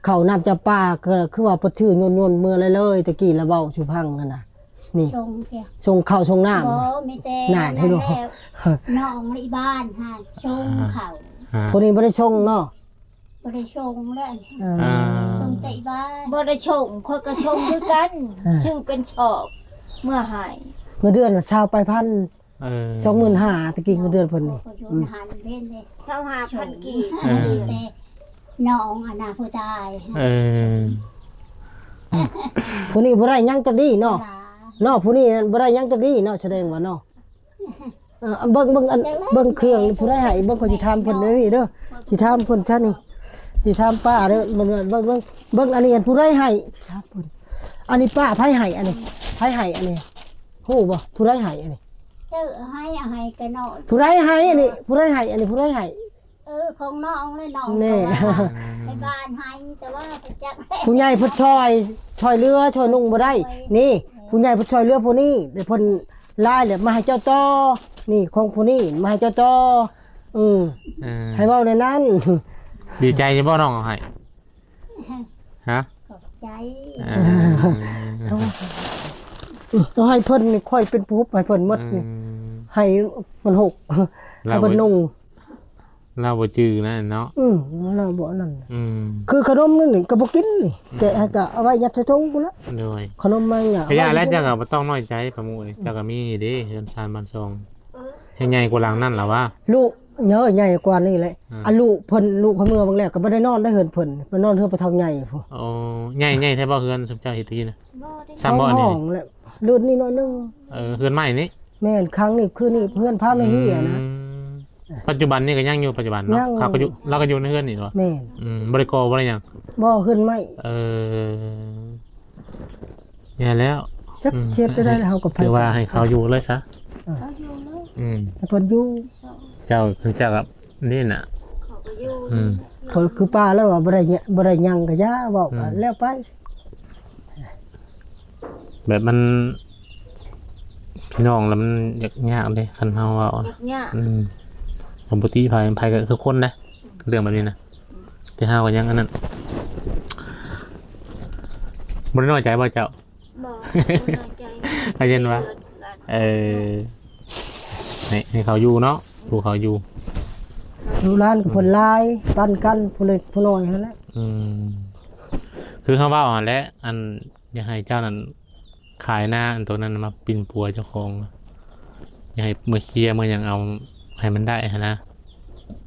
ເຂົ້ານ້ຳຈຳປາ ກໍຄືວ່າເພິ່ນຊື້ຍົນໆເມືອເລີຍໆ ແຕ່ກີ້ລາວເວົ້າສູ່ຟັງຫັ້ນນະ ນີ້ ສົ່ງເຂົ້າສົ່ງນ້ຳ ບໍ່ ມີແຕ່ ນັ້ນ ເຫັນບໍ່ ນ້ອງໃນບ້ານຫັ້ນສົ່ງເຂົ້າ ຜູ້ນີ້ບໍ່ໄດ້ສົ່ງເນາະ ແ ບໍ່ໄດ້ສົ່ງແລ້ວ ເອີ ອ່າ ສົ່ງແຕ່ບ້ານ ບໍ່ໄດ້ສົ່ງ ຂ້ອຍກໍສົ່ງຄືກັນ ອ່າ ຊື້ເປັນຊອກເມືອໃຫ້ ເງິນເດືອນຊາວປາຍພັນ ເອີ ສອງໝື່ນຫ້າ ຕະກີ້ເງິນເດືອນເພິ່ນນີ້ ອືມ ຊາວຫ້າພັນກີບ ເອີ ແຕ່ນ້ອງອັນນະຜູ້ຊາຍ ເອີ ຜູ້ນີ້ບໍ່ໄດ້ຫຍັງຈັກດີ້ເນາະ ເນາະ ຜູ້ນີ້ບໍ່ໄດ້ຫຍັງຈັກດີ້ເນາະ ສະແດງວ່າເນາະ ເອີ ເບິ່ງ ເບິ່ງອັນ ເບິ່ງເຄື່ອງ ຜູ້ໃດໃຫ້ ເບິ່ງ ຂ້ອຍຊິຖາມເພິ່ນເດ້ນີ້ເດີ ຊິຖາມເພິ່ນຊະນີ້ ຊິຖາມປ້າເດີ ເບິ່ງ ເບິ່ງ ເບິ່ງ ເບິ່ງອັນນີ້ ອັນຜູ້ໃດໃຫ້ ຊິຖາມເພິ່ນ ອັນນີ້ປ້າ ໃຜໃຫ້ອັນນີ້ ໃຜໃຫ້ອັນນີ້ ຮູ້ບໍ່ ຜູ້ໃດໃຫ້ອັນນີ້ ເຈົ້າໃຫ້ ໃຫ້ກະນ້ອຍ ຜູ້ໃດໃຫ້ອັນນີ້ ຜູ້ໃດໃຫ້ອັນນີ້ ຜູ້ໃດໃຫ້ ເອີ ຂອງນ້ອງແຫຼະ ນ້ອງ ແນ່ ກໍວ່າໃຫ້ບ້ານໃຫ້ ແຕ່ວ່າໄປຈັກ ຜູ້ໃຫຍ່ເພິ່ນຊ່ອຍ ຊ່ອຍເຫຼືອ ຊ່ອຍນຸ່ງບໍ່ໄດ້ ນີ້ ຜູ້ໃຫຍ່ເພິ່ນຊ່ອຍເຫຼືອຜູ້ນີ້ ແລ້ວເພິ່ນຫຼາຍແລ້ວມາໃຫ້ເຈົ້າຕໍ່ ນີ້ຂອງຜູ້ນີ້ມາໃຫ້ເຈົ້າຕໍ່ ອືມ ເອີ ໃຫ້ເວົ້າແນວນັ້ນ ດີໃຈຢູ່ບໍ່ນ້ອງເອົາໃຫ້ ຮະ ຂອບໃຈ ເອີ ເອົາໃຫ້ເພິ່ນນີ້ ຂ້ອຍເປັນຜູ້ຮຸບໃຫ້ເພິ່ນໝົດນີ້ ເອີ ໃຫ້ມັນຫົກ ໃຫ້ເພິ່ນນຸ່ງ ລາວບໍ່ຈື່ນະເນາະ ອືມ ລາວບໍ່ອັນນັ້ນ ອືມ ຄືຂະໜົມນີ້ກໍບໍ່ກິນນີ້ ອືມ ແກະໃຫ້ກໍເອົາໄວ້ຍັດໃສ່ຖົງພຸ້ນລະ ໂດຍ ຂະໜົມມາຫຍັງ ກະຢ່າແລ້ວ ເຈົ້າກໍບໍ່ຕ້ອງນ້ອຍໃຈປາໂມດ ເຈົ້າກໍມີເດ້ເຮືອນຊານບ້ານຊ່ອງ ເອີ ໃຫຍ່ກວ່າຫຼັງນັ້ນລະວະ ລູກ ເອີ ໃຫຍ່ກວ່ານີ້ແຫຼະ ອ່າ ອັນລູກເພິ່ນ ລູກເຂົາເມືອເບິ່ງແລ້ວກໍບໍ່ໄດ້ນອນໃນເຮືອນເພິ່ນ ໄປນອນເຮືອນພໍ່ເຖົ້າໃຫຍ່ພຸ້ນ ອໍ ໃຫຍ່ ໃຫຍ່ແທ້ບໍ່ເຮືອນຊຸມເຈົ້າເຮັດທີ່ນະ ຊ້ອງຫ້ອງແຫຼະ ເລື່ອນນີ້ໜ້ອຍໜຶ່ງ ເອີ ເຮືອນໃໝ່ນີ້ ແມ່ນ ຄັ້ງນີ້ຄືນີ້ເຮືອນພາແມ່ເຮຍນະ ອືມ ປັດຈຸບັນນີ້ກໍຍັງຢູ່ ປັດຈຸບັນເນາະ ຍັງ ເຂົາກໍຢູ່ ລາວກໍຢູ່ໃນເຮືອນນີ້ບໍ່ ແມ່ນ ອືມ ບໍ່ໄດ້ກໍ່ບໍ່ໄດ້ຫຍັງ ບໍ່ ເຮືອນໃໝ່ ເອີ ແຍ່ແລ້ວ ຈັກ ອືມ ຊິເຮັດແນວໃດ ເຮົາກໍໄປ ຄືວ່າໃຫ້ເຂົາຢູ່ເລີຍຊະ ເອີ ເຂົາຢູ່ເລີຍ ອືມ ໃຫ້ເພິ່ນຢູ່ ເຈົ້າ ເຈົ້າກັບນີ້ນະ ເຂົາກໍຢູ່ ອືມ ເຂົາຄືປ້າແລ້ວວ່າບໍ່ໄດ້ ບໍ່ໄດ້ຫຍັງກໍຢ່າເວົ້າ ອືມ ກໍແລ້ວໄປ ແບບມັນ ພີ່ນ້ອງລະມັນຍາກ ຍາກເດ້ ຄັນເຮົາເວົ້ານະ ຍາກ ຍາກ ອືມ ບໍ່ຕິໃຜ ໃຜກໍຄືຄົນນະ ເລື່ອງແບບນີ້ນະ ແຕ່ເຮົາກໍຍັງອັນນັ້ນ ບໍ່ໄດ້ນ້ອຍໃຈບໍ່ເຈົ້າ? ບໍ່ ບໍ່ນ້ອຍໃຈ ໃຫ້ເຫັນວ່າ ເອີ ໃຫ້ ໃຫ້ເຂົາຢູ່ເນາະ ຜູ້ເຂົາຢູ່ ລູກຫຼານກໍເພິ່ນຫຼາຍ ປັນກັນ ຜູ້ເລັກຜູ້ນ້ອຍຫັ້ນແຫຼະ ອືມ ຄືເຮົາເວົ້າຫັ້ນແຫຼະ ອັນ ຢາກໃຫ້ເຈົ້ານັ້ນຂາຍນາອັນໂຕນັ້ນມາປິ່ນປົວເຈົ້າຂອງ ຢາກໃຫ້ເມືອເຄຍເມືອຫຍັງເອົາໃຫ້ມັນໄດ້ຫັ້ນນະ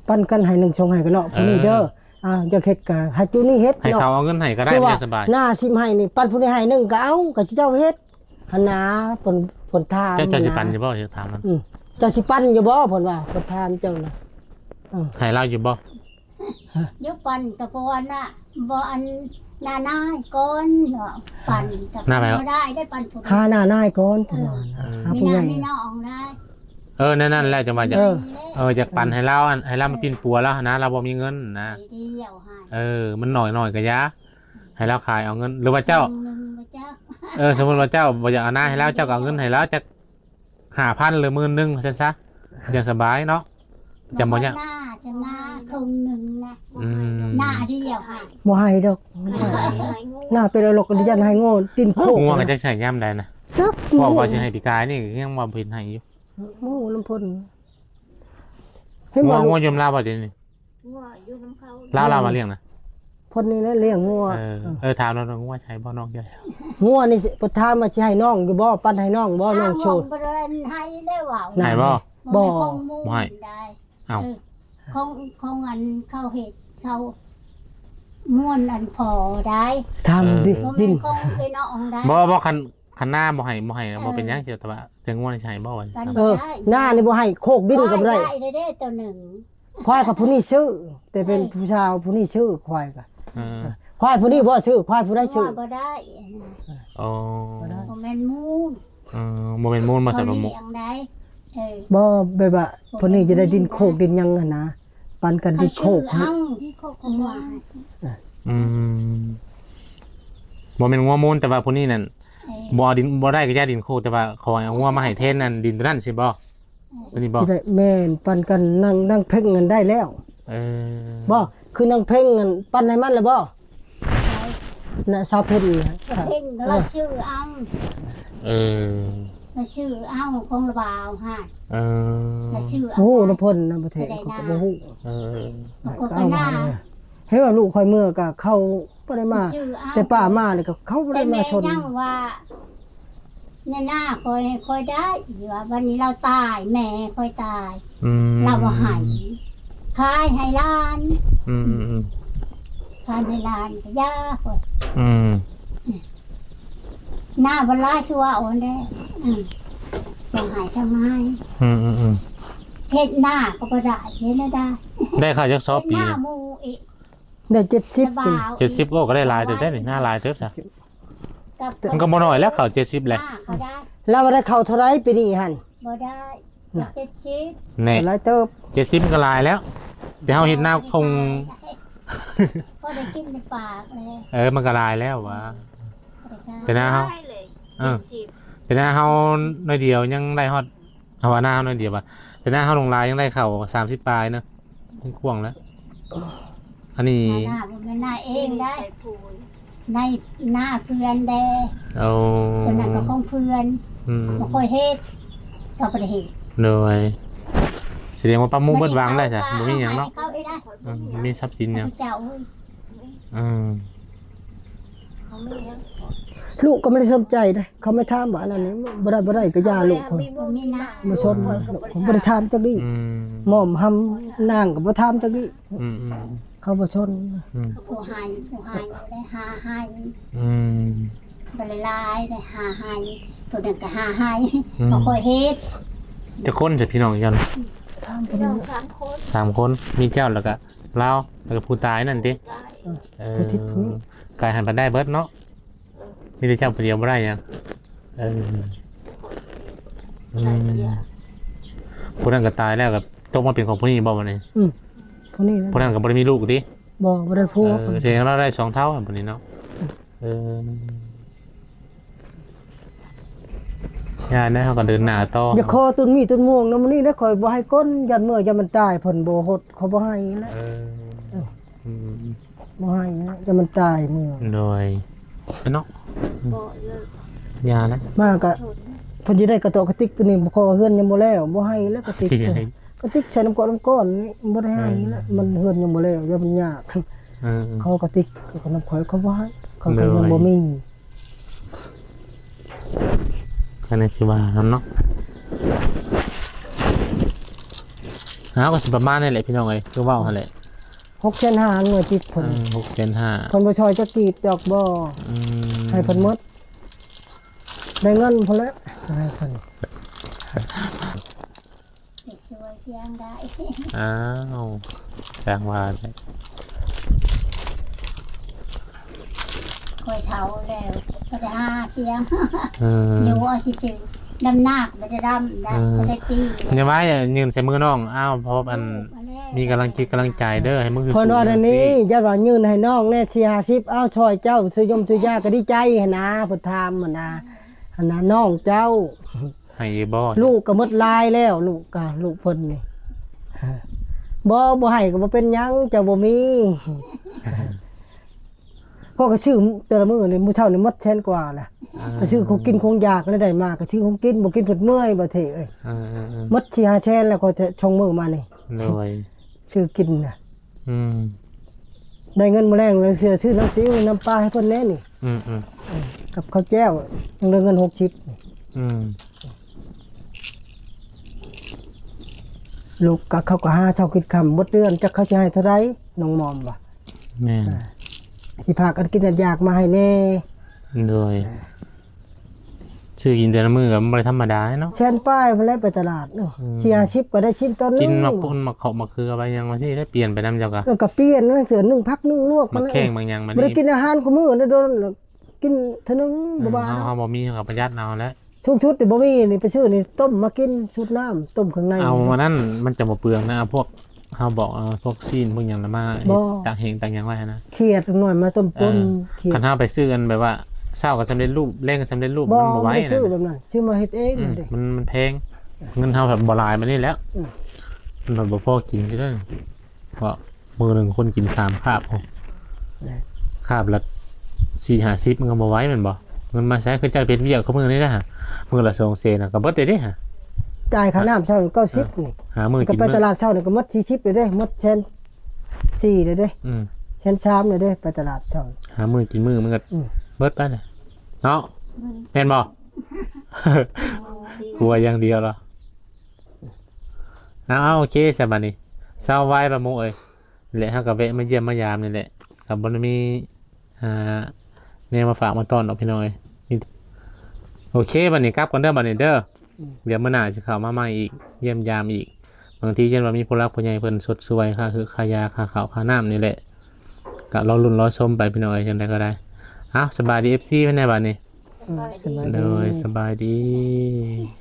ປັນກັນໃຫ້ໜຶ່ງສອງໄຮ່ກໍເນາະ ເອີ ຜູ້ນີ້ເດີ ອ່າ ຢາກເຮັດກໍໃຫ້ຜູ້ນີ້ເຮັດ ໃຫ້ເນາະ ເຂົາເອົາເງິນໃຫ້ກໍໄດ້ ຄືວ່າ ມັນຈະສະບາຍ ນາສິບໄຮ່ນີ້ ປັນຜູ້ນີ້ໄຮ່ໜຶ່ງກໍເອົາ ກໍຊິເຈົ້າເຮັດຫັ້ນນາ ເພິ່ນ ເພິ່ນຖາມ ເຈົ້າ ເຈົ້າຊິປັນຢູ່ບໍ່? ເຈົ້າຖາມມັນ ອືມ ເຈົ້າຊິປັນຢູ່ບໍ່? ເພິ່ນວ່າ ເພິ່ນຖາມເຈົ້ານະ ເອີ ໃຫ້ລາວຢູ່ບໍ່? ຢູ່ປັນກັບພວກນັ້ນນະ ບໍ່ອັນ ນ້ານາຍກ່ອນເນາະ ປັນກັບ ນ້າໃຜ ບໍ່ໄດ້ ໄດ້ປັນຜູ້ ຫານ້ານາຍກ່ອນ ເອີ ເພິ່ນວ່ານະ ເອີ ຫາຜູ້ໃຫຍ່ ມີນ້ອງໄດ້ ເອີ ແນວນັ້ນແຫຼະ ຈັ່ງວ່າຈະ ເອີ ເອີ ຢາກປັນໃຫ້ລາວ ອັນ ໃຫ້ລາວມາປິ່ນປົວລາວຫັ້ນນະ ລາວບໍ່ມີເງິນນະ ເອີ ມັນໜ້ອຍໆກໍຢ່າ ໃຫ້ລາວຂາຍເອົາເງິນ ຫຼືວ່າເຈົ້າ ໜຶ່ງບໍ່ຈັກ ເອີ ສົມມຸດວ່າເຈົ້າບໍ່ຢາກເອົານາໃຫ້ລາວ ເຈົ້າກໍເອົາເງິນໃຫ້ລາວຈັກ ຫ້າພັນ ຫຼື ໝື່ນໜຶ່ງ ວ່າຊັ້ນຊະ ຈັ່ງສະບາຍເນາະ ຈຳບໍ່ຍາກ ໜ້າຈະໜ້າເຄິ່ງໜຶ່ງນະ ອືມ ໜ້າດຽວໃຫ້ ບໍ່ໃຫ້ດອກ ໜ້າເປັນອະລົກ ຢ້ານໃຫ້ງົວ ຕີນໂຄກ ງົວກໍຈັກໃສ່ຍາມໃດນະ ຈັກ ເວົ້າວ່າຊິໃຫ້ປີກາຍນີ້ ຍັງວ່າບໍ່ເຫັນໃຫ້ຢູ່ ໝູນຳເພິ່ນ ເຫັນບໍ່ ງົວຢູ່ນຳລາວບໍ່ດຽວນີ້? ງົວຢູ່ນຳເຂົາ ລາວ ລາວມາລ້ຽງນະ ເພິ່ນນີ້ແຫຼະລ້ຽງງົວ ເອີ ເອີ ຖາມລາວ ງົວໃສ່ບໍ່ ນ້ອງໃຫຍ່ ງົວນີ້ຊິ ເພິ່ນຖາມວ່າຊິໃຫ້ນ້ອງຢູ່ບໍ່ ປັນໃຫ້ນ້ອງບໍ່ ນ້ອງໂສດ ບໍ່ໄດ້ໃຫ້ແລ້ວວ່າ ໃຫ້ບໍ່? ບໍ່ ບໍ່ໃຫ້ ເອົ້າ ເອີ ຂອງ ຂອງອັນເຂົາເຮັດ ເຂົາມ່ວນອັນພໍໄດ້ ຖາມ ເອີ ດິ ບໍ່ແມ່ນຂອງເອື້ອຍນ້ອງໄດ້ ບໍ່ ບໍ່ ຄັນ ຄັນນາບໍ່ໃຫ້ ບໍ່ໃຫ້ ເອີ ບໍ່ເປັນຫຍັງ ແຕ່ວ່າແຕ່ງົວນີ້ໃຫ້ບໍ່ ເອີ ນານີ້ບໍ່ໃຫ້ ໂຄກດິນກໍບໍ່ໄດ້ ໄດ້ ໄດ້ ໄດ້ໂຕໜຶ່ງ ຄວາຍກໍຜູ້ນີ້ຊື້ ແຕ່ເປັນ ເອີ ຜູ້ສາວຜູ້ນີ້ຊື້ຄວາຍກໍ ເອີ ຄວາຍຜູ້ນີ້ບໍ່ຊື້ ຄວາຍຜູ້ໃດຊື້ ບໍ່ໄດ້ ອໍ ບໍ່ໄດ້ ບໍ່ແມ່ນມູນ ເອີ ບໍ່ແມ່ນມູນ ບໍ່ໃສ່ປາໝຸກ ເຂົາລ້ຽງໄດ້ ເອີ ບໍ່ ແບບວ່າ ບໍ່ແມ່ນ ຜູ້ນີ້ຈະໄດ້ດິນໂຄກດິນຫຍັງຫັ້ນນະ ປັນກັນດິນໂຄກ ເອົາ ອືມ ບໍ່ແມ່ນງົວມູນ ແຕ່ວ່າຜູ້ນີ້ນັ້ນ ເອີ ບໍ່ເອົາດິນ ບໍ່ໄດ້ກໍຢ່າດິນໂຄກ ແຕ່ວ່າຂໍໃຫ້ເອົາງົວມາໃຫ້ແທນອັນດິນຕົວນັ້ນຊີ້ບໍ່? ຕົວນີ້ບໍ່? ຊິໄດ້ ແມ່ນ ປັນກັນນາງ ນາງເພັງນັ້ນໄດ້ແລ້ວ ເອີ ບໍ່ ຄືນາງເພັງນັ້ນປັນໃຫ້ມັນແລ້ວບໍ່? ນະ ສາວເພັງ ເພັງ ເອີ ລາວຊື້ເອົາ ເອີ ລາວຊື້ເອົາຂອງລາວຫັ້ນ ເອີ ລາວຊື້ເອົາ ໂອ້ ນຳເພິ່ນນຳປະເທດ ເຂົາກໍບໍ່ຮູ້ ເອີ ເຂົາກໍໜ້າ ໃຫ້ວ່າລູກຂ້ອຍເມືອກໍເຂົາບໍ່ໄດ້ມາ ຊື່ເອົາ ແຕ່ປ້າມານີ້ກໍເຂົາບໍ່ໄດ້ມາຊົນ ແຕ່ແມ່ຍັງວ່າ ໃນໜ້າຂ້ອຍ ຂ້ອຍໄດ້ ວ່າບັດນີ້ລາວຕາຍ ແມ່ຂ້ອຍຕາຍ ອືມ ລາວບໍ່ໃຫ້ ຂາຍໃຫ້ຫຼານ ອືມໆໆ ຂາຍໃຫ້ຫຼານ ກໍຢ່າຂ້ອຍ ອືມ ໜ້າບໍ່ຫຼາຍຄືວ່າໂອນແດ່ ອືມ ບໍ່ໃຫ້ທຳໄມ ອືມໆໆ ເຮັດໜ້າກໍບໍ່ໄດ້ ເຮັດແນວໃດ ໄດ້ເຂົ້າຈັກຊອບປີ ເຮັດໜ້າໝູ່ອີກ ໄດ້ເຈັດສິບ ເຈັດສິບ ໂອ້ ກໍໄດ້ຫຼາຍເຕີບໄດ໋ນີ້ ໜ້າຫຼາຍເຕີບຊະ ມັນກໍບໍ່ນ້ອຍແລ້ວ ເຂົ້າເຈັດສິບແຫຼະ ລາວວ່າໄດ້ເຂົ້າເທົ່າໃດປີນີ້ຫັ້ນ ບໍ່ໄດ້ ນະ ເຈັດສິບ ແນ່ ຫຼາຍເຕີບ ເຈັດສິບມັນກໍຫຼາຍແລ້ວ ແຕ່ເຮົາເຮັດນາທົ່ງ ພໍໄດ້ກິນໃນປາກແລ້ວ ເອີ ມັນກໍຫຼາຍແລ້ວຫວາ ແຕ່ໜ້າເຮົາ ເອີ ແຕ່ໜ້າເຮົາໜ້ອຍດຽວຍັງໄດ້ຮອດ ເຮົາວ່າໜ້າເຮົາໜ້ອຍດຽວວ່າ ແຕ່ໜ້າເຮົາລົງຫຼາຍຍັງໄດ້ເຂົ້າສາມສິບປາຍເນາະ ມັນກວ້າງແລ້ວ ອັນນີ້ ໜ້າບໍ່ແມ່ນໜ້າເອງໄດ໋ ໃນໜ້າເພື່ອນແດ່ ໂອ້ ຕົວນັ້ນກໍຂອງເພື່ອນ ອືມ ບໍ່ຄ່ອຍເຮັດ ກໍບໍ່ໄດ້ເຮັດ ໂດຍ ສະແດງວ່າປະມຸງເບິດວາງໄດ້ຊະ ບໍ່ມີຫຍັງເນາະ ເຂົາເອງໄດ໋ ອືມ ບໍ່ມີຊັບສິນຫຍັງ ເຈົ້າເອີຍ ອືມ ລູກກໍບໍ່ໄດ້ສົນໃຈເດ້ ເຂົາມາຖາມວ່າອັນນັ້ນນີ້ ບໍ່ໄດ້ ບໍ່ໄດ້ກໍຢ່າລູກ ບໍ່ມີນະ ບໍ່ສົນ ບໍ່ໄດ້ຖາມຈັກດີ້ ອືມ ໝອມຫຳນາງກໍບໍ່ຖາມຈັກດີ້ ອືມໆ ເຂົາບໍ່ສົນ ອືມ ຜູ້ໃຫ້ ຜູ້ໃຫ້ໄດ້ຫາໃຫ້ ອືມ ບໍ່ໄດ້ຫຼາຍ ໄດ້ຫາໃຫ້ ຜູ້ນັ້ນກໍຫາໃຫ້ ອືມ ບໍ່ຄ່ອຍເຮັດ ຈັກຄົນຊະ ພີ່ນ້ອງເຈົ້າ ສາມຄົນ ສາມຄົນ ມີເຈົ້າ ແລ້ວກໍລາວ ແລ້ວກໍຜູ້ຕາຍນັ້ນຕິ ເອີ ເອີ ຜູ້ທິດຜູ້ ກາຍຫັນໄປໄດ້ເບິດເນາະ ເອີ ມີແຕ່ເຈົ້າຜູ້ດຽວບໍ່ໄດ້ຫຍັງ ເອີ ອືມ ຜູ້ນັ້ນກໍຕາຍແລ້ວ ກໍຕົກມາເປັນຂອງຜູ້ນີ້ບໍ່ບັດນີ້ ອືມ ຜູ້ນີ້ ຜູ້ນັ້ນກໍບໍ່ໄດ້ມີລູກຕິ ບໍ່ ບໍ່ໄດ້ຜົວ ເອີ ສະແດງວ່າລາວໄດ້ສອງເທົ່າບັດນີ້ເນາະ ເອີ ຢ່າແນວ ເຮົາກໍເດີນໜ້າຕໍ່ ຢ່າຂໍຕົ້ນໝີ້ຕົ້ນມ່ວງນຳມື້ນີ້ເດ້ ຂ້ອຍບໍ່ໃຫ້ກົ້ນ ຢ້ານເມື່ອ ຢ້ານມັນຕາຍ ເພິ່ນບໍ່ຫົດ ຂ້ອຍບໍ່ໃຫ້ແລ້ວ ເອີ ເອີ ອືມ ບໍ່ໃຫ້ແລ້ວ ຢ້ານມັນຕາຍເມື່ອ ໂດຍ ເນາະ ບໍ່ ຢ່າແລ້ວ ມາກະ ເພິ່ນຊິໄດ້ກະເຕາະກະຕິກຕົວນີ້ ບໍ່ຂໍ ເຮືອນຍັງບໍ່ແລ້ວ ບໍ່ໃຫ້ແລ້ວກະຕິກ ກະຕິກໃສ່ນ້ຳກ້ອນນ້ຳກ້ອນນີ້ ບໍ່ໄດ້ໃຫ້ແລ້ວ ເອີ ມັນເຮືອນຍັງບໍ່ແລ້ວ ຢ້ານມັນຍາກ ເອີ ຂໍກະຕິກ ກໍນຳຂ້ອຍ ເຂົາບໍ່ໃຫ້ ເຂົາກໍຍັງບໍ່ມີ ໂດຍ ກໍແນວຊິວ່ານຳເນາະ ເອົາ ກໍຊິປະມານນີ້ແຫຼະ ພີ່ນ້ອງເອີຍ ຄືເວົ້າຫັ້ນແຫຼະ ຫົກແສນຫ້າ ເງິນຕິດເພິ່ນ ເອີ ຫົກແສນຫ້າ ເພິ່ນບໍ່ຊ່ອຍຈັກກີບດອກບໍ່ ອືມ ໃຫ້ເພິ່ນໝົດ ໄດ້ເງິນພຸ້ນແຫຼະ ໃຫ້ເພິ່ນ ໄປຊ່ວຍພຽງໃດ ອ້າວ ຈັ່ງວ່າແຫຼະ ຂ້ອຍເຖົ້າແລ້ວ ກໍໄດ້ຫາພຽງ ເອີ ຢູ່ເອົາຊື່ໆ ດຳນາກໍບໍ່ໄດ້ດຳ ເອີ ບໍ່ໄດ້ປີ ຢ່າວ່າ ຍື່ນໃສ່ມືນ້ອງ ອ້າວ ເພາະອັນ ມີກຳລັງຈິດກຳລັງໃຈເດີ ໃຫ້ມື້ ເພິ່ນວ່າແນວນີ້ ຢ້ານວ່າຍື່ນໃຫ້ນ້ອງແດ່ ສີ່ຫ້າສິບ ເອົາຊ່ອຍເຈົ້າ ຊື້ຍົມຊື້ຢາກໍດີໃຈຫັ້ນນາ ເພິ່ນຖາມຫັ້ນນາ ຫັ້ນນາ ນ້ອງເຈົ້າ ໃຫ້ຢູ່ບໍ່? ລູກກໍໝົດຫຼາຍແລ້ວ ລູກກໍ ລູກເພິ່ນນີ້ ບໍ່ ບໍ່ໃຫ້ກໍບໍ່ເປັນຫຍັງ ເຈົ້າບໍ່ມີ ຂ້ອຍກໍຊື້ແຕ່ລະມື້ນີ້ ມື້ເຊົ້ານີ້ໝົດແສນກວ່າລະ ອ່າ ໄປຊື້ຂອງກິນຂອງຢາກ ແລ້ວໄດ້ມາກໍຊື້ຂອງກິນ ບໍ່ກິນເພິ່ນເມື່ອຍ ບໍ່ເທເອີຍ ເອີໆໆ ໝົດສີ່ຫ້າແສນແລ້ວ ກໍຈະ ສອງມື້ມານີ້ ໂດຍ ຊື້ກິນນະ ອືມ ໄດ້ເງິນມື້ແລງ ແລ້ວເສືອຊື້ນ້ຳຊີອິ້ວນ້ຳປາໃຫ້ເພິ່ນແດ່ນີ້ ອືມໆ ເອີ ກັບເຂົ້າແຈ່ວ ຍັງເຫຼືອເງິນຫົກສິບ ອືມ ລູກກໍ ເຂົາກໍຫາເຊົ້າກິນຄ່ຳ ໝົດເດືອນ ຈັກເຂົາຊິໃຫ້ເທົ່າໃດ ນ້ອງມອມວ່າ ແມ່ນ ອ່າ ຊິພາກັນກິນຢາກມາໃຫ້ແດ່ ໂດຍ ອ່າ ຊື້ກິນແຕ່ລະມື້ກໍບໍ່ໄດ້ທຳມະດາເນາະ ແສນປາຍພຸ້ນແຫຼະ ໄປຕະຫຼາດເນາະ ອືມ ສີ່ຫ້າສິບກໍໄດ້ຊິ້ນຕອນໜຶ່ງ ກິນໝາກປຸ້ນ ໝາກເຂາະ ໝາກເຂືອ ໄປຫຍັງວ່າຊີ້ ໄດ້ປ່ຽນໄປນຳເຈົ້າກະ ເອີ ກໍປ່ຽນ ເອີ ໜຶ່ງຜັກໜຶ່ງລວກ ໝາກແຂ້ງ ໝາກຫຍັງ ມັນບໍ່ໄດ້ກິນອາຫານຄູ່ມື້ ໂດນໆ ກິນເທື່ອໜຶ່ງ ເອີ ບໍ່ວ່າ ເຮົາ ເຮົາບໍ່ມີ ເຮົາກໍປະຢັດເອົາແຫຼະ ສູງສຸດນີ້ບໍ່ມີນີ້ ໄປຊື້ນີ້ຕົ້ມມາກິນ ສູດນ້ຳ ຕົ້ມເຄື່ອງໃນ ເອົາອັນນັ້ນ ມັນຈະບໍ່ເປືອງນະ ເອົາພວກ ເຮົາບອກ ເອົາພວກຊີ້ນພວກຫຍັງນະມາ ບໍ່ ຕາກແຫ້ງຕາກຫຍັງໄວ້ຫັ້ນນະ ຂຽດໜ້ອຍມາຕົ້ມປົນ ເອີ ຂຽດ ຄັນເຮົາໄປຊື້ອັນແບບວ່າ ເຊົ້າກໍສຳເລັດຮູບ ແລງກໍສຳເລັດຮູບ ບໍ່ ມັນບໍ່ໄຫວ ບໍ່ໄດ້ຊື້ແບບນັ້ນ ຊື້ມາເຮັດເອງ ອືມ ເດ້ ມັນ ມັນແພງ ເງິນເຮົາແບບບໍ່ຫຼາຍບາດນີ້ແຫຼະ ອືມ ມັນບໍ່ພໍກິນເດີ ເພາະ ມື້ໜຶ່ງຄົນກິນສາມຄາບ ແມ່ນ ຄາບລະສີ່ຫ້າສິບ ມັນກໍບໍ່ໄຫວແມ່ນບໍ່? ເງິນມາໃຊ້ ຄືເຈົ້າເຮັດວຽກຄືມື້ນີ້ນະ ມື້ລະສອງແສນນະ ກໍເບິດໄດ້ເດ້ ຈ່າຍຄ່ານ້ຳເຊົ້າເກົ້າສິບ ເອີ ນີ້ ຫາມື້ກິນ ກໍໄປຕະຫຼາດເຊົ້ານີ້ກໍໝົດສີ່ສິບເລີຍເດ້ ໝົດແສນສີ່ເລີຍເດ້ ອືມ ແສນສາມນີ້ເດ້ ໄປຕະຫຼາດເຊົ້າ ຫາມື້ກິນມື້ມັນກໍ ອືມ ເບິດໄປແຫຼະເນາະ ແມ່ນບໍ່? ໂອ້ຍ ກົວຢ່າງດຽວລະ ເອົາໆ ໂອເຄ ຊະບາດນີ້ ເຊົາໄວປາໂມເອີຍ ແລະ ເຮົາກໍແວະມາຢ້ຽມມາຢາມນີ້ແຫຼະ ກໍບໍ່ໄດ້ມີ ອ່າ ແນວມາຝາກມາຕ້ອນດອກພີ່ນ້ອງເອີຍ ມີ ໂອເຄ ບາດນີ້ກັບກ່ອນເດີ ບາດນີ້ເດີ ອືມ ດຽວມື້ໜ້າຊິເຂົ້າມາໃໝ່ອີກ ຢ້ຽມຢາມອີກ ບາງທີຢ້ານວ່າມີຜູ້ຫຼັກຜູ້ໃຫຍ່ເພິ່ນຊົດຊ່ວຍຄ່າເຮືອນຄ່າຢາ ຄ່າເຂົ້າຄ່ານ້ຳນີ້ແຫຼະ ກໍລໍລຸ້ນລໍຊົມໄປພີ່ນ້ອງເອີຍ ຈັ່ງໃດກໍໄດ້ ເອົ້າ ສະບາຍດີ ເອັຟຊີ ເປັນແນວໃດບາດນີ້? ເອີ ສະບາຍດີ ໂດຍ ສະບາຍດີ.